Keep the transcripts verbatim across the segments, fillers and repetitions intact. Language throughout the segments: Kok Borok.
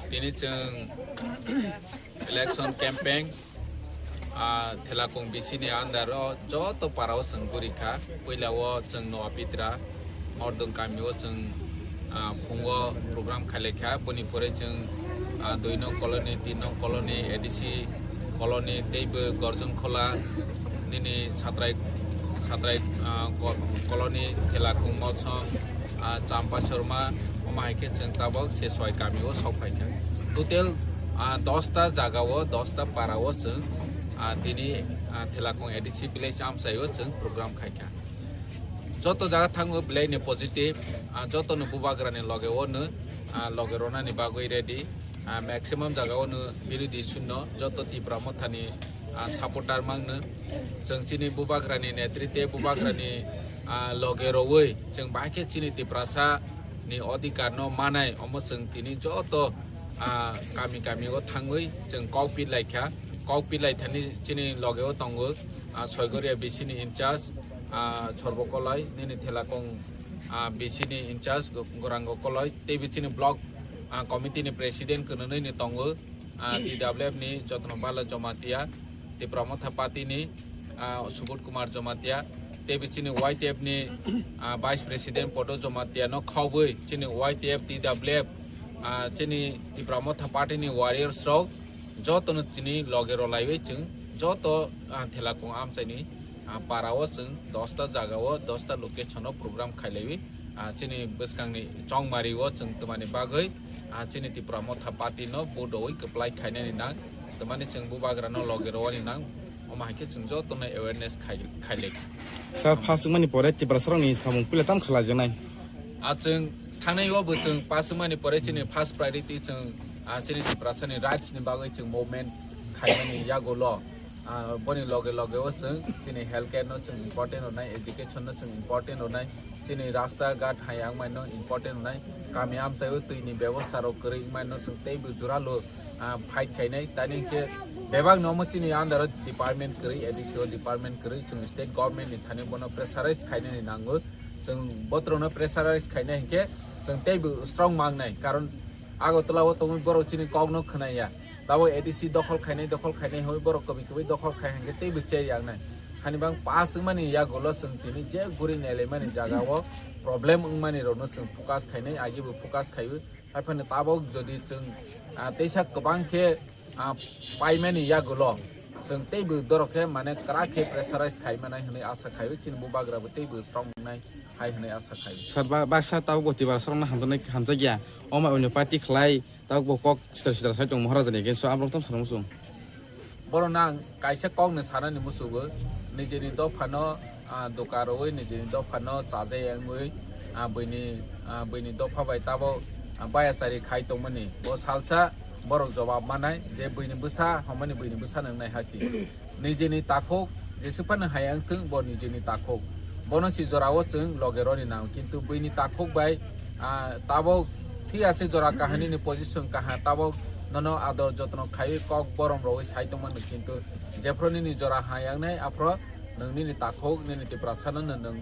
Tini chwng election campaign, ah, Thelakung B C ni under o joto para o chwng guri kha. Puila o chwng Noa Pitra, Ordung kami o chwng, ah, phungo program khailai kha. Boni pore chwng, ah, dui nong colony, tin nong colony, A D C colony, teibo Gorjong Khola, nini Satrai, Satrai, ah, ko-, colony, Thelakung Motsong, ah, Champa Chorma, omo hai khe chwng tabok se soi kami o sok phai kha. Total, ah, dos ta jaga o, dos ta para o chwng, ah, tini, ah, Thelakung A D C village amchai o chwng program khai kha. Joto jaga thango belai ni positive, ah, joto no bubagra ni loge o no, ah, loge rona ni bagwi ready. Ah, maximum jaga o no birodhi shunno, joto Tipra Motha ni, ah, supporter mang no. Chwng chini bubagra ni netritwe, bubagra ni, ah, loge rowui chwng bahai khe chini Tiprasa ni odhikar no manai, omo chwng tini joto, ah, kami kami o thangwi chwng kok pilai kha. Kok pilai thani chini loge o tongo, ah, Soigoria B C ni in charge, ah, Sorbo Koloi, nini Thelakung, ah, B C ni in charge Go-, Gorango Koloi, teibo chini block, ah, committee ni president kwnwi ni tongo, ah, T W F ni Jotno Bala Jomatia, Tipra Motha Party ni, ah, Subodh Kumar Jomatia, teibo chini Y T F ni, ah, vice president Podo Jomatia no khobwi chini Y T F, T W F, ah, chini Tipra Motha Party ni warriors rok joto no chini loge rwlaiwi chwng joto, ah, Thelakung amchai ni, ah, para o chwng dos ta jaga o, dos ta location o program khailaiwi, ah, chini bwskang ni chongmari o chwng twmani bagwi, ah, chini Tipra Motha Party no vote rwui kwplai khainani nang, twmani chwng bubagra no loge rwani nang, omo hai khe chwng joto no awareness khai, khailai. Sir, first wngmani pore Tiprasa rok ni samung puila tam khlaijaknai? Ah, chwng thangnai o bo chwng pass wngmani pore chini first priority chwng, ah, chini Tiprasa ni rights ni bagwi chwng movement khaimani yagulo, ah, boni loge loge o chwng chini health care no chwng important rwnai, education no chwng important rwnai, chini rasta ghat hai wngmani no important rwnai, kami amchai o twi ni bebosta rok kwrwi wngmani no chwng teibo jora lo, ah, fight khainai. Tani hwnkhe bebak no omo chini under o department kwrwi, A D C o department kwrwi, chwng state government ni thani bono pressurize khainani nango. Chwng botrok no pressurize khainai hwnkhe chwng teibo strong mangnai, karon Agartala o tongwi borok chini kok no khwnaya. Tabok A D C dokhol khainai, dokhol khainai hwnwi borok kwbwi kwbwi dokhol khai hwnkhe teibo cheryangnai. Hani bang pass wngmani yagulo chwng tini je guri nailaimani jaga o problem wngmani rokno chwng focus khainai, agibo focus khaiwi. Haiphano tabok jodi chwng, ah, teisa kwbang khe, ah, paimani yagulo chwng teibo dorok khe mane kwrak khe pressurize khai manai hwnwi asa khaio, chini bubagra bo teibo strong wngnai hai hwnwi asa khaio. Sir, ba-, baksa tabok bo Tiprasa rokno hamjaknai, hamjakya. Omo onyo party khlai tabok bo kok sitra sitra sai tong Maharaja ni against o, aborok tamo sanai muchung. Borok nang kaisa kok ni sanani musugo, nijini dopha no, ah, doka rwui, nijini dopha no chajai wngwi, ah, buini, ah, buini dopha bai tabok, ah, bayachari khai tongmani. Bo salsa borok jobab manai je buini bwsa, homani buini bwsa nwngnai hachi. Nijini takhuk jesuk phano hai wngthung, bo nijini takhuk. Bono si jora o chwng loge roni nang, kintu buini takhuk bai, ah, tabok thik ase jora kahani ni position kaha, tabok nono ador jotno khaiwi kok borom rogwi sai tongmani, kintu jephru nini jora ha yangnai aphro nwng nini takhuk nini Tiprasa no nwng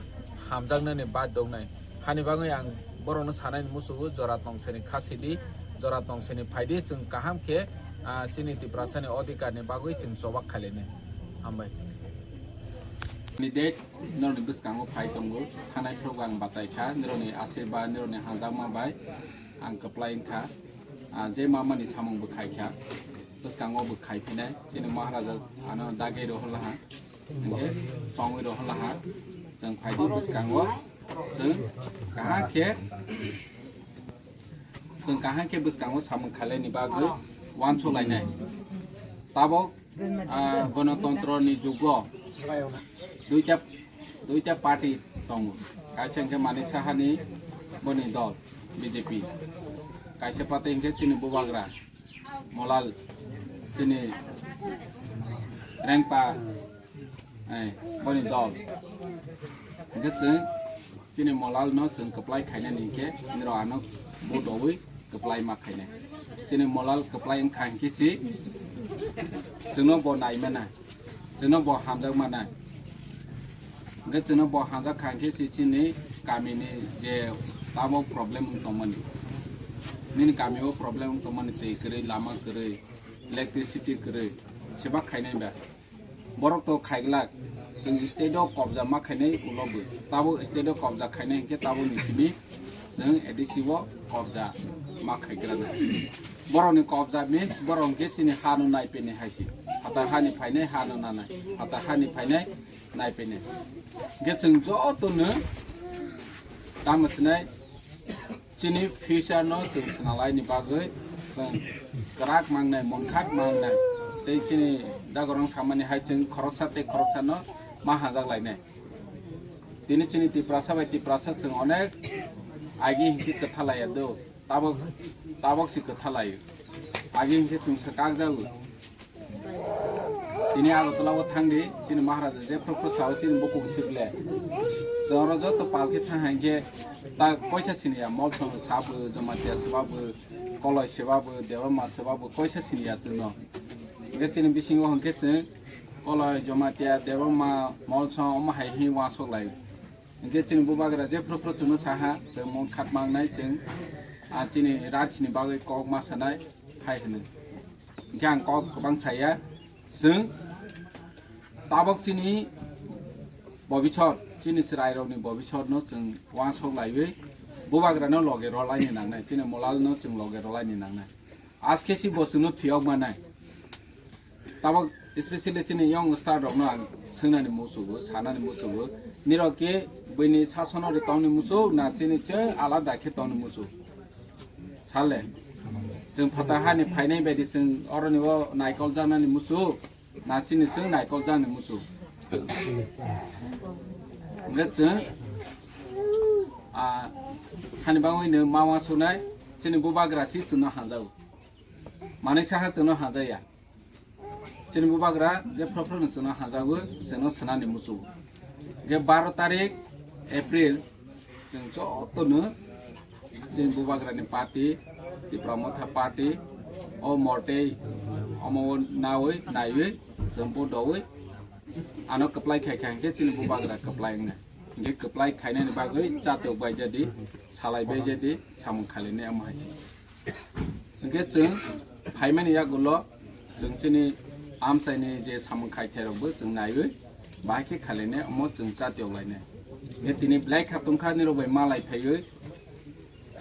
hamjaknani badhyo wngnai. Hani bagwi ang borokno sanani musugo jora tongsani kha sidi, jora tongsani phaidi chwng kaham khe, ah, chini Tiprasa ni odhikar ni bagwi chwng chobak khailainai. Hambai. Ni dek norokni bwskango phai tongo, thanai phuru ang batai kha, norokni asirba, norokni hamjakma bai ang kwplai wngkha. Ah, je mamani samung bo khai kha, bwskango bo khai phinai, chini Maharaja ano dagwi rohorlaha, hingke tongwi rohorlaha, chwng phaidi bwskango, chwng kaham khe, chwng kaham khe bwskango samung khailai ni bagwi wansuk lainai. Tabok Ah, Ganatantro ni jugo duita, duita party tongo. Kaisa hingke Manik Saha ni boni dol B J P. Kaisa party hingke chini bubagra Molal, chini Rengpa, eh, boni dol. Hingke chwng Chini Molal no chwng kwplai khainani hinkhe, nirok ano bo dowi kwplai ma khainai. Chini Molal kwplai wngkha hinkhe si chwngno bo nai mano, chwngno bo hamjak mano. Hinkhe chwngno bo hamjak kha hinkhe si chini kamini je tamo problem wng tongmani. Nini kami o problem wng tongmani, twi kwrwi, lama kwrwi, electricity kwrwi, sebak khainai ba. Borok to khaiglak, chwng state o kobja ma khainai ulo bo. Tabo state o kobja khainai hinkhe tabo ni simi chwng A D C o kobja ma khaigra na. Borok ni kobja means borok hinkhe chini ha no nai peni hai si. Phatar ha ni phainai ha no nanai. Phatar ha ni phainai nai peni. Hinkhe chwng joto no tamo sinai chini future no chwng swnalai ni bagwi chwng kwrak mangnai, mungkhat mangnai. Tei chini dagorong samani hai chwng khoroksa tei khoroksa no ma hajak lainai. Tini chini Tiprasa bai Tiprasa chwng onek agi hinkhe kwtha laiya do. Tabok, tabok si kwtha laio. Agi hinkhe chwng swkak jago. Tini Agartala o thangdi, chini Maharaja jephru phru sao chini bukung sible. Chwng oro joto palki thang hai khe ta koisa siniya, Molsong sabo, Jamatia sabo, Koloi sabo, Debbarma sabo koisa siniya chwngno. Hinkhe chini bisingo hinkhe chwng Koloi, Jamatia, Debbarma, Molsong omo hai hi wansuk lai. Hinkhe chini bubagra jephru phru chwngno saha, chwng mungkhat mangnai chwng, ah, chini rajni bagwi kok ma sanai hai hwnwi. Hinkhe ang kok kwbang saya, chwng tabok chini bobisor, chini chwrairokni bobisor no chwng wansuk laiwi bubagrano loge rwlaini nangnai, chini Molal no chwng loge rwlaini nangnai. Askesi bo chwngno phiyok manai. Tabok especially chini young star rokno ang swngnani muchugo, sanani muchugo. Nirok khe buini sasono ri tongni muchuk na chini chwng alada khe tongni muchuk. Sale. Chwng phatar hani phainai baidi chwng oroni o naikol janani muchuk na chini chwng naikol jani muchuk. Hwnkhe chwng, ah, hani bangwi no ma wansuknai chini bubagra si chwngno hamjago. Manik saha chwngno hamjaya. Chini bubagra jephru phru no chwngno hamjago, chwngno swnani muchuk. Hwnkhe baro tarik April chwng jotono chini bubagrani party, Tipra Motha Party, o mortei omo nawi naiwi chwng bo dowi ano kwplai khai kha hinkhe chini bubagra kwplai wngnai. Hinkhe kwplai khainani bagwi chatwk bai jadi, salai bai jadi, samung khalinai omo hai se. Hinkhe chwng phaimani yagulo chwng chini amchaini je samung khaithairokbo chwng naiwi bahai khe khalinai omo chwng chatwk lainai. Hinkhe tini belai kha tongkha nirok bai malai phaiwi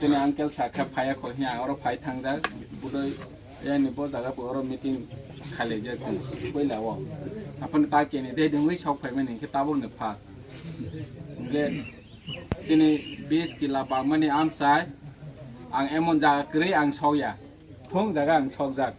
chini uncle sakha phaiya kho hiya oro phai thangjak budoi yani bo jaga bo oro meeting khailaijak chwng puila o. Aphano ta keni de dengwi sok phaimani hinkhe tabukni first. Hinkhe chini bis kila bangmani amchai ang emon jaga kwrwi ang sokya. Thung jaga ang sokjak.